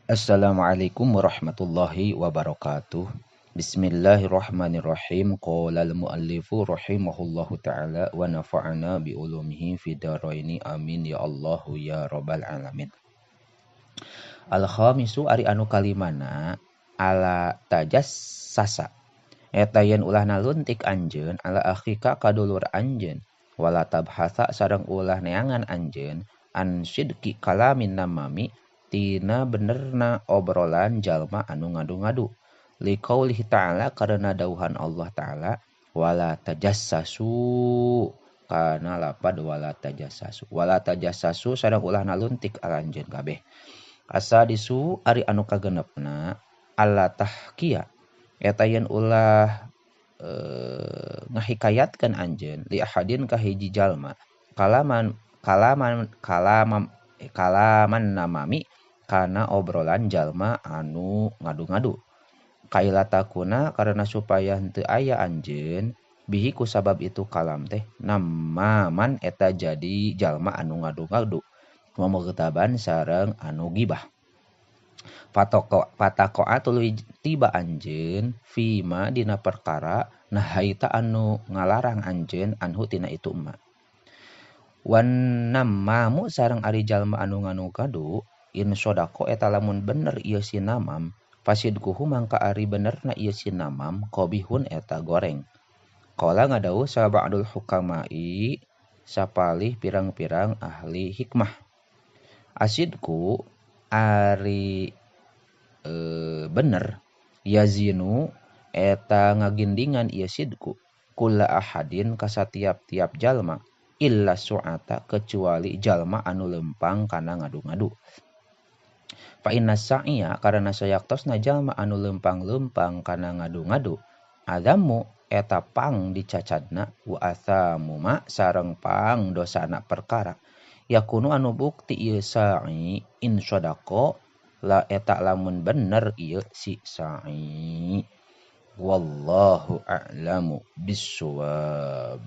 Assalamualaikum warahmatullahi wabarakatuh. Bismillahirrahmanirrahim. Qala al-muallifu rahimahullahu ta'ala wa nafa'ana bi ulumihi fid dharaini amin ya Allahu ya rabbal alamin. Al-khamisu ari anu kalimana ala tajassasa. Eta yen ulah naluntik anjeun ala akhika kadulur anjeun wala tabhasa sareng ulah neangan anjeun an sidqi kalamin namami tina benerna obrolan jalma anu ngadu-ngadu. Liqaulihi ta'ala karena dauhan Allah ta'ala wala tajassasu kana lapad wala tajassasu. Wala tajassasu sareng ulah naluntik aranjeun kabeh. Asadisu ari anu kagenepna alla tahkiya eta yen ulah ngahikayatkeun anjeun li ahadin ka hiji jalma kalaman kalaman kalamam kalaman namami kana obrolan jalma anu ngadu-ngadu. Kaila takuna karena supaya henteu aya anjeun bihi ku sabab itu kalam teh namaman eta jadi jalma anu ngadu-ngadu mamegtaban sareng anu gibah. Fatakoa tuluy tiba anjeun fima dina perkara nahaita anu ngalarang anjeun anhu tina itu emma. Wan namamu sareng ari jalma anu ngadu-ngadu in sodako eta lamun bener ieu si namam fasidkuhu mangka ari benerna ieu si namam qabihun eta goreng. Qala ngadawuh sab'adul hukamai sapalih pirang-pirang ahli hikmah. Asidku ari bener yazinu eta ngagindingan ieu sidku kulla ahadin ka satiap-tiap jalma illa su'ata kecuali jalma anu lempang kana ngadu-ngadu. Fa inna sa'iya karena sayaktosna jalma anu lempang-lempang kana ngadu-ngadu adamu eta pang dicacadna wa athamuma sareng pang dosana perkara yakunu anu bukti ieu sa'i in sadaqa la eta lamun bener ieu si sa'i. Wallahu a'lamu bissawab.